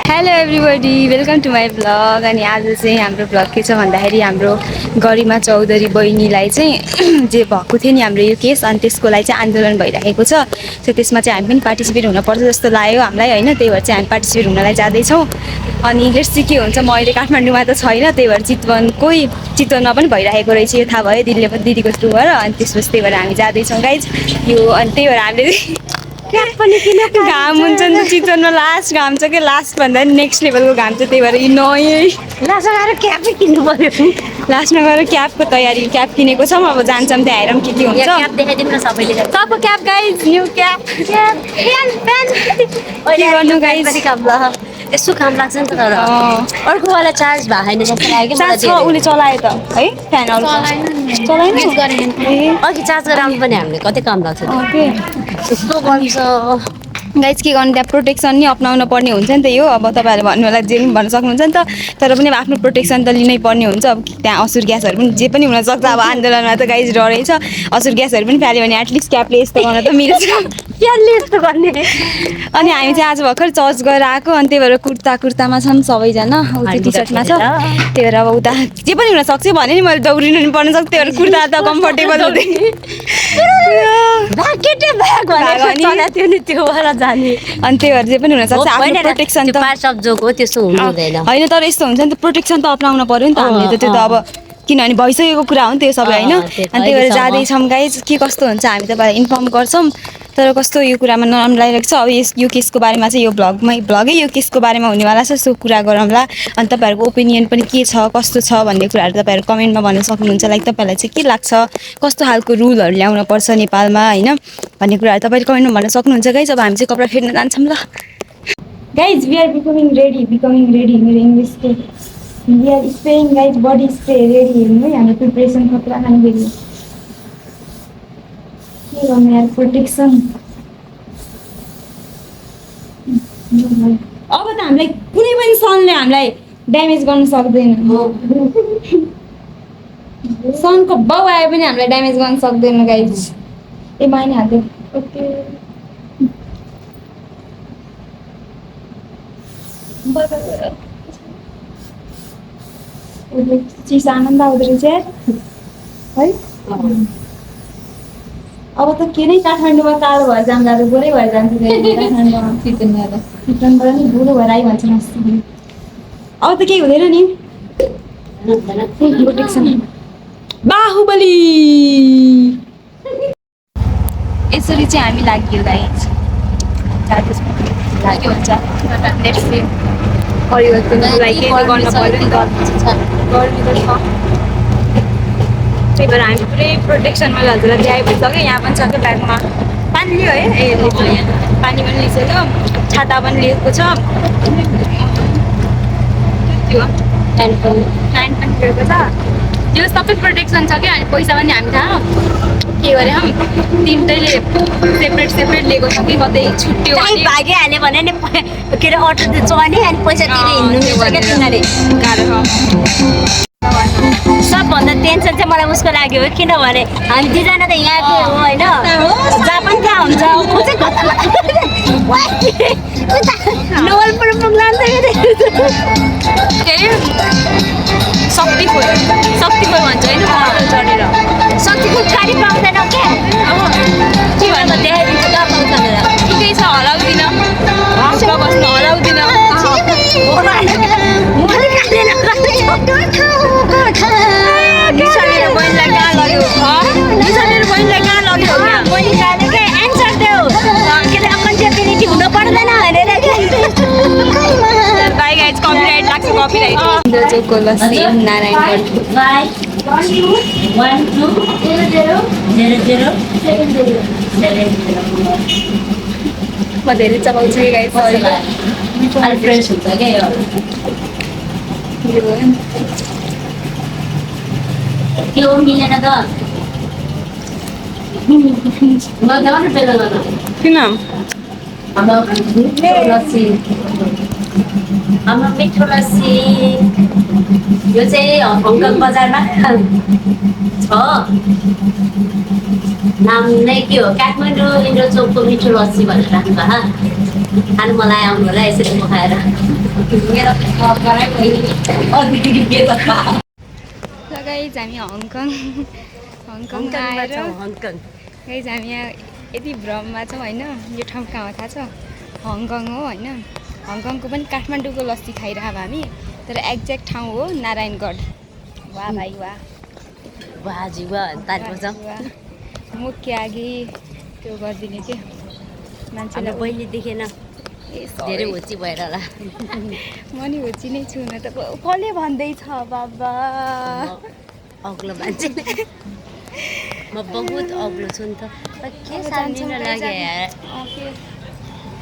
Hello everybody welcome to my vlog. अनि आज चाहिँ हाम्रो भ्लग के छ भन्दाखेरि हाम्रो गरिमा चौधरी बहिनीलाई चाहिँ जे भएको थियो नि हाम्रो यो केस, अनि त्यसको लागि चाहिँ आन्दोलन भइरहेको छ। सो त्यसमा चाहिँ हामी पनि पार्टिसिपेट हुनुपर्छ जस्तो लाग्यो हामीलाई होइन, त्यही भएर चाहिँ हामी पार्टिसिपेट हुनलाई जाँदैछौँ। अनि लेट्स सी के हुन्छ। म अहिले काठमाडौँमा त छैन, त्यही भएर चितवनमा पनि भइरहेको रहेछ यो थाहा भयो दिदीको थ्रुबाट। अनि त्यसपछि त्यही भएर हामी जाँदैछौँ गाइज यो। अनि त्यही भएर हामीले घाम हुन्छ नि त चितवनमा, लास्ट घाम छ कि लास्ट भन्दा पनि नेक्स्ट लेभलको घाम छ, त्यही भएर यो लास्टमा गएर क्यापै किन्नु पर्यो। लास्टमा गएर क्यापको तयारी, क्याप किनेको छौँ, अब जान्छौँ त्यहाँ हेरौँ के हुन्छ। क्याप देखाइदिउँ न सबैले। सबको क्याप गाइज, न्यू क्याप के गर्नु गाइज। यसो काम लाग्छ नि त, तर अर्को वाला चार्ज भएको छैन जस्तो लाग्यो। चार्ज छ, उसले चलायो त है फ्यानहरू चलाएन। अघि चार्ज गरेर आउनु पनि हामीले कति काम लाग्छ त्यस्तो गर्छ। गाइज के गर्नु, त्यहाँ प्रोटेक्सन नि अप्नाउनु पर्ने हुन्छ नि त। यो अब तपाईँहरूले भन्नुलाई जे पनि भन्न सक्नुहुन्छ नि त, तर पनि अब आफ्नो प्रोटेक्सन त लिनै पर्ने हुन्छ। अब त्यहाँ असुर ग्यासहरू पनि जे पनि हुनसक्छ। अब आन्दोलनमा त गाइज डरै छ, असुर ग्यासहरू पनि फाल्यो भने एटलिस्ट क्यापले यस्तो गर्न त मिल्छ। क्यापले यस्तो गर्ने। अनि हामी चाहिँ आज भर्खर चर्च गएर आएको, अनि त्यही भएर कुर्तामा छन् सबैजना, टी सर्टमा छ। त्यही भएर अब उता जे पनि हुनसक्छ भने नि मैले दौडिनु नि पर्न सक्छ, त्यही भएर कुर्ता त कम्फर्टेबल हुँदैन। अनि त्यही भएर जे पनि हुनसक्छ, आफ्नो प्रोटेक्सन त होइन, तर यस्तो हुन्छ नि त, प्रोटेक्सन त अप्नाउनु पर्यो नि त हामीले त। त्यो त अब किनभने भइसकेको कुरा हो नि त्यो सबै होइन। अनि त्यही भएर जाँदैछौँ गाइज, के कस्तो हुन्छ हामी तपाईँलाई इन्फर्म गर्छौँ। तर कस्तो यो कुरामा नराम्रो लागिरहेको छ। अब यो केसको बारेमा चाहिँ यो भ्लगै यो केसको बारेमा हुनेवाला छ। सो कुरा गरौँला। अनि तपाईँहरूको ओपिनियन पनि के छ, कस्तो छ भन्ने कुराहरू तपाईँहरू कमेन्टमा भन्न सक्नुहुन्छ। लाइक तपाईँलाई चाहिँ के लाग्छ, कस्तो खालको रुलहरू ल्याउनु पर्छ नेपालमा होइन भन्ने कुराहरू तपाईँले कमेन्टमा भन्न सक्नुहुन्छ गाइज। अब हामी चाहिँ कपडा फेर्न जान्छौँ ल guys. We are becoming ready मेरो इङ्ग्लिसको we are spraying guys, body spray ready हेर्नु है। हाम्रो प्रिपरेसन खतरा खानु के गर्नु यार, प्रोटेक्सन। अब त हामीलाई कुनै पनि सनले हामीलाई ड्यामेज गर्न सक्दैन। सनको बाउ आए पनि हामीलाई ड्यामेज गर्न सक्दैन गाइज। ए माइने हाल्दै ओके चिज आनन्द आउँदो रहेछ है। अब त के नै काठमाडौँमा कालो भएर जाँदा गोरै भएर जान्छ काठमाडौँमा। चितवनबाट नि बुढो भएर आइ भन्छ अस्ति। अब त केही हुँदैन नि। बाहुबली यसरी चाहिँ हामी लाग्यो गाइज। के हुन्छ परिवर्तनको लागि केही गर्नु पर्यो नि त, गर्मी त छ। त्यही भएर हामी पुरै प्रोटेक्सनमा हजुरलाई ल्याइ भइसक्यो। यहाँ पनि छ क्या ब्यागमा पानी लियो है, ए पानी पनि लिइसक्यो, छाता पनि लिएको छ, त्यो प्यान्ट पनि लिएको छ। यो सबै प्रोटेक्सन छ क्या। अनि पैसा पनि हामी थाहा के गरे हम तिनटैले सेपरेट लिएको छ कि कतै छुट्यो भागिहाल्यो भने नि के अरे अटो चढ्ने अनि पैसा तिरेर हिँड्नु मिल्छ क्या तिनीहरूले। गाह्रो छ। सबभन्दा टेन्सन चाहिँ मलाई उसको लाग्यो हो, किनभने हामी दुईजना त यहाँको हो होइन, जहाँ पनि कहाँ हुन्छ नवलपुर पुग्ला शक्तिपुर भन्छ होइन चढेर। शक्तिपुर गाडी पाउँदैन क्या। के भन्नु देखाइदिन्छु कहाँ पाउँछ भनेर। ठिकै छ, हराउँदिन हस्पा बस्नु, हराउँदिन। निशानेर बहिनीलाई कहाँ लग्यो, निशानेर बहिनीलाई कहाँ लग्यो, एन्सर देऊ के अरे अकाउन्टेबिलिटी हुनु पर्दैन भनेर बाई गाइज। कपिराइट लाग्छ, कपिराइट। चोकको लस्सी नारायणगढ। म धेरै चलाउँछु कि गाइज, फ्रेस हुन्छ क्या यो। के हो मिलेन त किन हाम्रो मिठो लस्सी यो चाहिँ हङकङ बजारमा छ। नाम नै के हो काठमाडौँ इन्डो चौकको मिठो लस्सी भनेर राख्नु भयो खानु मलाई आउनु होला यसरी पकाएर गाइज हामी हङकङ आएर हङकङ गाइज हामी यहाँ यति भ्रममा छौँ होइन यो ठाउँ कहाँ हो थाहा छ हङकङ हो होइन हङकङको पनि काठमाडौँको लस्सी खाइरह हामी तर एक्ज्याक्ट ठाउँ हो नारायणगढ वाह भाइ वाह वाजी वाह तारिफ मुख्य आगे त्यो गरिदिने के मान्छेलाई बहिनी देखेन धेरै होची भएर होला म नि होची नै छु न त कसले भन्दैछ बाबा अग्लो मान्छे म बहुत अग्लो छु नि त के सानिन लाग्यो यार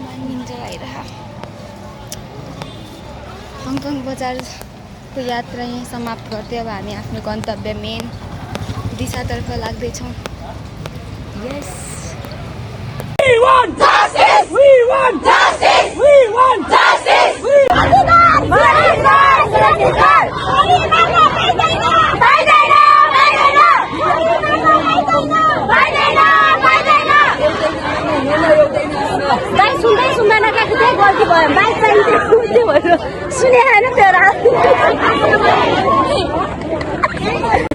मानिन्छ भइरह हङकङ बजारको यात्रा यहीँ समाप्त गर्दै अब हामी आफ्नो गन्तव्य मेन दिशातर्फ लाग्दैछौँ यस We want justice! We want justice! We want justice! We want सुन्दैन गएको त्यही गल्ती भयो बाइक चाहिन्छ त्यो भएर सुने होइन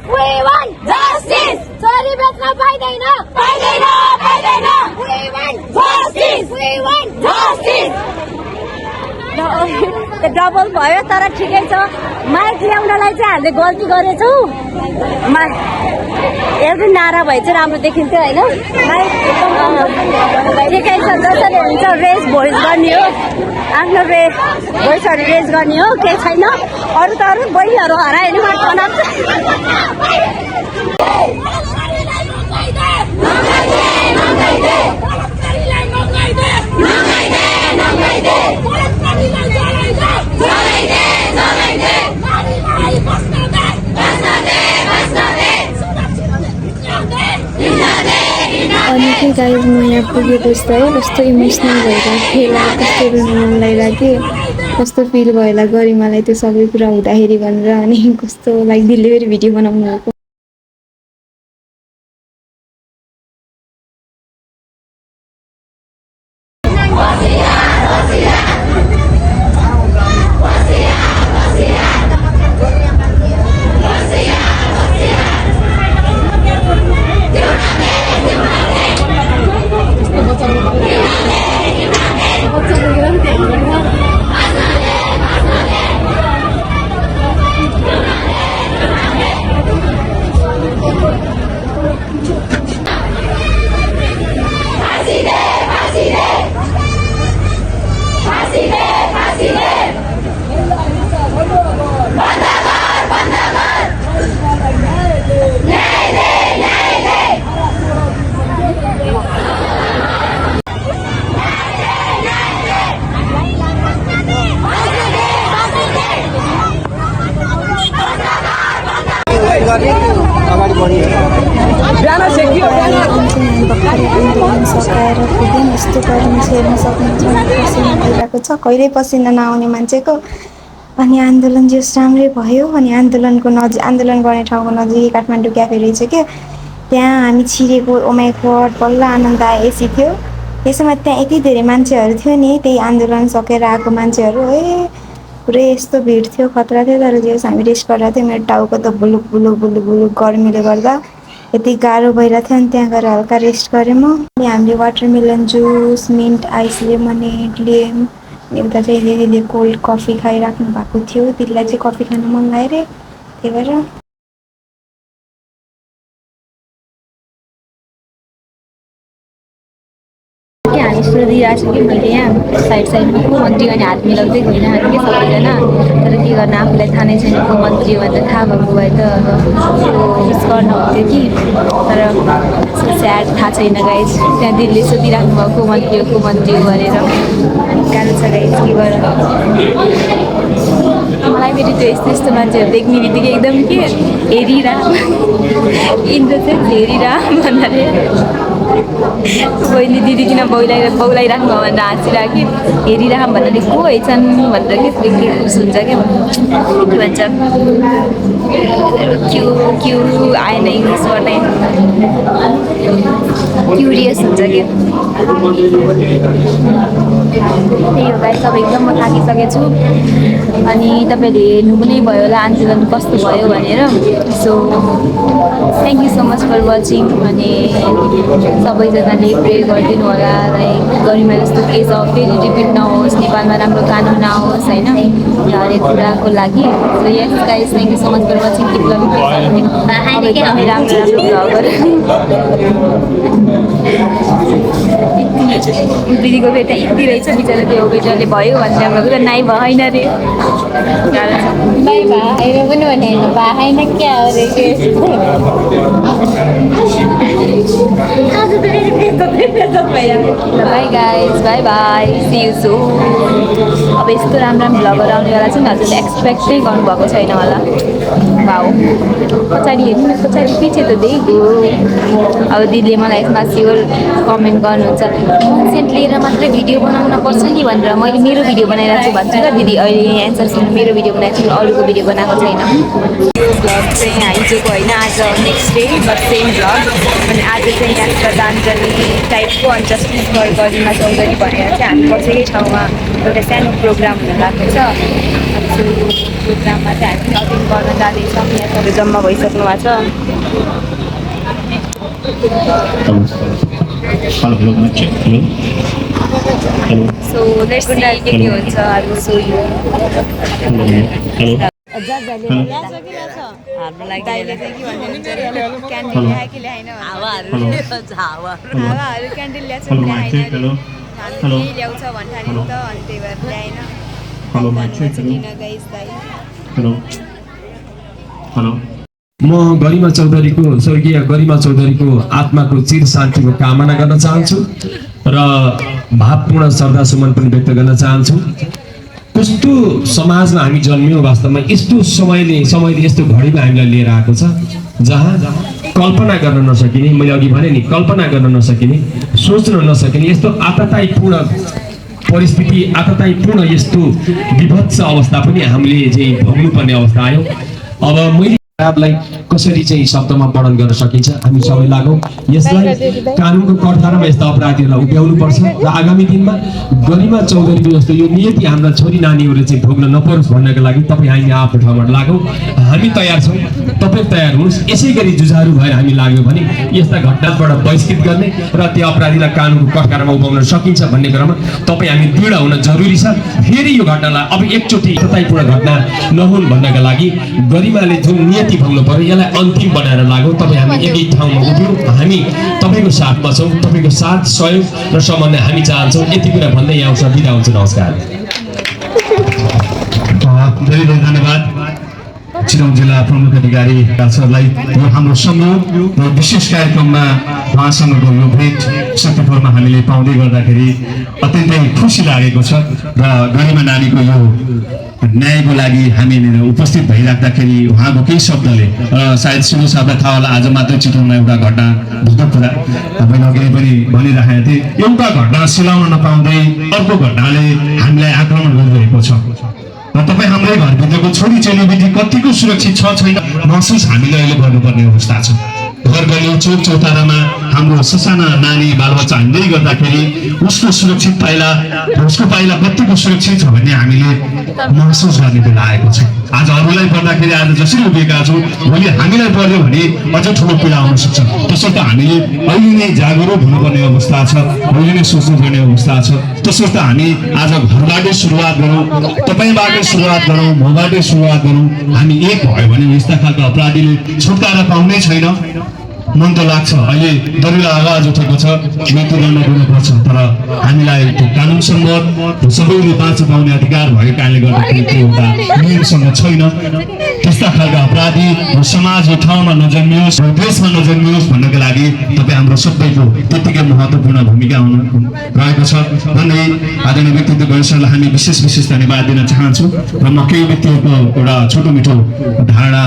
We want justice! छोरी बेच्न पाइँदैन पाइँदैन पाइँदैन We want justice! We want justice! Double भयो तर ठिकै छ माइक ल्याउनलाई चाहिँ हामीले गल्ती गरेछौँ एउटै नारा भए चाहिँ राम्रो देखिन्थ्यो होइन माइक ठिकै छ जसरी हुन्छ रेस भोइस गर्ने हो आफ्नो भोइसहरू रेस गर्ने हो केही छैन अरू त अरू बहिनीहरू हरायो भने मात्र बनाउँछ अनि के गाइज म यहाँ पुगेपछि त है कस्तो इमोसनल भइरहेको कस्तो रुनु मन लागिरहेको कस्तो फिल भयो गरिमालाई त्यो सबै कुरा हुँदाखेरि भनेर अनि कस्तो लाइक दिलले भिडियो बनाउनु भएको सकाएर पुग्यौँ यस्तो गर्नु हेर्न सक्नुहुन्छ छ कहिल्यै पसिना नआउने मान्छेको अनि आन्दोलन जस राम्रै भयो अनि आन्दोलन गर्ने ठाउँको नजिकै काठमाडौँ क्याफे रहेछ क्या त्यहाँ हामी छिरेको ओमाई गॉड बल्ल आनन्द एसी थियो त्यसैमा त्यहाँ यति धेरै मान्छेहरू थियो नि त्यही आन्दोलन सकेर आएको मान्छेहरू पुरै यस्तो भिड थियो खतरा थियो तर जस हामी रेस्ट गरेर थियो मेरो टाउको त बुलुक बुलुक बुलुक बुलुक गर्मीले गर्दा यति गाह्रो भइरहेको थियो अनि त्यहाँ गएर हल्का रेस्ट गरेँ म अनि हामीले watermelon juice minute ice lemonade लियौँ एउटा चाहिँ दिदीले कोल्ड कफी खाइराख्नु भएको थियो दिदीलाई चाहिँ कफी खानु मन लाग्यो अरे त्यही भएर हामी सोधिरहेको छु कि मैले यहाँ साइडमा को मन्त्री अनि हात मिलाउँदै गइरहेको कि सबैजना तर के गर्न आफूलाई थाहा नै छैन को मन्त्री भनेर थाहा भएको भए त मिस गर्नुहुन्थ्यो कि तर स्याड थाहा छैन गाइज त्यहाँ दिदीले सोधिराख्नु भएको को मन्त्री हो भनेर गाह्रो छ गाइज के गर मलाई मलाई फेरि त्यो यस्तो यस्तो मान्छेहरू देख्ने बित्तिकै एकदम के हेरिरह इन्द्र चाहिँ हेरिरह भन्नाले बहिनी दिदी किन बौलाइराख्नु भयो भनेर हाँसिरहेको कि हेरिराख भन्नाले को हैछन् भनेर के हुन्छ क्या के भन्छ क्यु आएन इङ्ग्लिसबाट क्युरियस हुन्छ कि त्यही हो गाइस। अब एकदम म थाकिसकेको छु अनि तपाईँहरूले हेर्नु पनि भयो होला आन्दोलन कस्तो भयो भनेर। So thank you so much for watching अनि सबैजनाले प्रे गरिदिनु होला लाइक गरिमा जस्तो केस फेरि रिपिट नहोस्, नेपालमा राम्रो कानुन नहोस् होइन हरेक कुराको लागि। So yes guys thank you so much for watching keep loving राम्रो राम्रो दिदीको फेरि त्यहाँ यति रहेछ बिचरा त्यो बेचारले भयो भनेर हाम्रो कुरा नाइ भएन रे पनि भने भएन क्या bye guys bye bye see you soon. अब यस्तो राम्रो भ्लगर आउनेवाला चाहिँ हजुरले एक्सपेक्टै गर्नुभएको छैन होला। भाउ पछाडि हेर्नु न पछाडि पछि त देखो। अब दिदीले मलाई यसमा स्योर कमेन्ट गर्नुहुन्छ कन्सेन्ट लिएर मात्रै भिडियो बनाउन पर्छ नि भनेर मैले मेरो भिडियो बनाइरहेको छु भन्छु क्या दिदी। अहिले एन्सर सुन्नु मेरो भिडियो बनाएको छु अरूको भिडियो बनाएको छैन। यो भ्लग चाहिँ हिजोको होइन आज next day but same vlog अनि आज चाहिँ यहाँ श्रद्धाञ्जली टाइपको अनि छत्तिसगढ गरिमा चौधरी भनेर चाहिँ हामी बसेकै ठाउँमा एउटा सानो प्रोग्राम हुन लागेको छ। अनि त्यो प्रोग्राममा चाहिँ हामी अटेन्ड गर्न जाँदैछौँ। यहाँ सबै जम्मा भइसक्नु भएको छ। सो लेट्स सी के हुन्छ अरू सो यो हाम्रो लागि दाइले चाहिँ के भन्नुहुन्छ क्यान्डिल ल्याए कि ल्याएन हावाहरू क्यान्डिल ल्याएको छ ल्याएन हामी के ल्याउँछ भन्दाखेरि त अनि त्यही भएर ल्याएन। म गरिमा चौधरीको स्वर्गीय गरिमा चौधरीको आत्माको चिर शान्तिको कामना गर्न चाहन्छु र भावपूर्ण श्रद्धासुमन पनि व्यक्त गर्न चाहन्छु। कस्तो समाजमा हामी जन्मियौँ वास्तवमा यस्तो समयले यस्तो घडीमा हामीलाई लिएर आएको छ जहाँ कल्पना गर्न नसकिने, मैले अघि भने नि कल्पना गर्न नसकिने, सोच्न नसकिने यस्तो आतताईपूर्ण परिस्थिति, आतताईपूर्ण यस्तो विभत्स अवस्था पनि हामीले चाहिँ भोग्नुपर्ने अवस्था आयो। अब मैले खराबलाई कसरी चाहिँ शब्दमा वर्णन गर्न सकिन्छ हामी सबै लागौँ यसलाई कानुनको कठघरामा यस्ता अपराधीहरूलाई उभ्याउनु पर्छ र आगामी दिनमा गरिमा चौधरीको जस्तो यो नियति हाम्रा छोरी नानीहरूले चाहिँ भोग्न नपरोस् भन्नको लागि तपाईँ हामी आफ्नो ठाउँमा लागौँ। हामी तयार छौँ, तपाईँ तयार हुनुहोस्। यसै गरी जुझारु भएर हामी लाग्यो भने यस्ता घटनाबाट बहिष्कृत गर्ने र त्यो अपराधीलाई कानुनको कठघरामा उभ्याउन सकिन्छ भन्ने क्रममा तपाईँ हामी दृढ हुन जरुरी छ। फेरि यो घटनालाई अब एकचोटि तताईपूर्ण घटना नहुन् भन्नका लागि गरिमाले जुन नियति भोग्नु पर्यो यसलाई अन्तिम बनाएर लागौँ। तपाईँ हामी एकै ठाउँमा उभियौँ, हामी तपाईँको साथमा छौँ, तपाईँको साथ सहयोग र समन्वय हामी चाहन्छौँ। यति कुरा भन्दै यहाँ बिदा हुन्छ। नमस्कार। धेरै धेरै धन्यवाद चिराङ जिल्ला प्रमुख अधिकारी सरलाई यो हाम्रो समूह र विशेष कार्यक्रममा उहाँसँगको यो भेट शक्तिपुरमा हामीले पाउँदै गर्दाखेरि अत्यन्तै खुसी लागेको छ र गरिमा नानीको यो न्यायको लागि हामी उपस्थित भइराख्दाखेरि उहाँको केही शब्दले सायद सिधो साहबलाई थाहा होला आज मात्रै चितवनमा एउटा घटना भोग्नु कुरा मैले अघि पनि भनिराखेको थिएँ। एउटा घटना सिलाउन नपाउँदै अर्को घटनाले हामीलाई आक्रमण गरिरहेको छ र तपाईँ हाम्रै घरभित्रको छोरी चेलीबेटी कतिको सुरक्षित छ छैन महसुस हामीले अहिले गर्नुपर्ने अवस्था छ। घर गली चौक चौतारामा हाम्रो ससाना नानी बालबच्चा हिँड्दै गर्दाखेरि उसको सुरक्षित पाइला उसको पाइला कतिको सुरक्षित छ भन्ने हामीले महसुस गर्ने बेला आएको छ। आज अरूलाई पर्दाखेरि आज जसरी उभिएका छौँ भोलि हामीलाई पर्यो भने अझ ठुलो पीडा आउन सक्छ। त्यसर्थ हामीले अहिले नै जागरुक हुनुपर्ने अवस्था छ, अहिले नै सोच्नुपर्ने अवस्था छ। त्यसर्थ हामी आज घरबाटै सुरुवात गरौँ, तपाईँबाटै सुरुवात गरौँ, मबाटै सुरुवात गरौँ। हामी एक भयो भने यस्ता खालका अपराधीले छुटकारा पाउनै छैन। मन त लाग्छ अहिले दरिलो आवाज उठेको छ मृत्युदण्ड दिनुपर्छ तर हामीलाई त्यो कानुन सम्मत सबैले बाँच्न पाउने अधिकार भएको कारणले गर्दाखेरि त्यो एउटा नियमसँग छैन। त्यस्ता खालका अपराधी समाजको ठाउँमा नजन्मियोस् देशमा नजन्मियोस् भन्नको लागि तपाईँ हाम्रो सबैको त्यत्तिकै महत्त्वपूर्ण भूमिका रहेको छ भन्ने आदरणीय व्यक्तित्व गणेशलाई हामी विशेष धन्यवाद दिन चाहन्छु र म केही व्यक्तिहरूको एउटा छोटो मिठो धारणा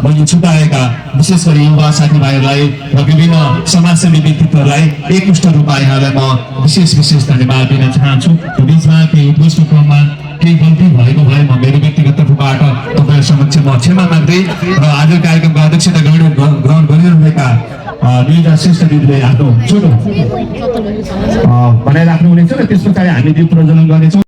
मैले छुट्याएका विशेष गरी युवा साथीभाइहरूलाई र विभिन्न समाजसेवी व्यक्तित्वहरूलाई एकमुष्ट रूपमा यहाँलाई म विशेष धन्यवाद दिन चाहन्छु। बिचमा केही उद्घोषको क्रममा केही गल्ती भएको भए म मेरो व्यक्तिगत तर्फबाट तपाईँहरू समक्ष म क्षमा माग्दै र आज कार्यक्रमको अध्यक्षता ग्रहण गरिरहनेका निजा श्रेष्ठ दिदीले आफ्नो छोटो भनाइराख्नु हुनेछ र त्यस पछाडि हामी दीप प्रज्वलन गर्नेछौँ।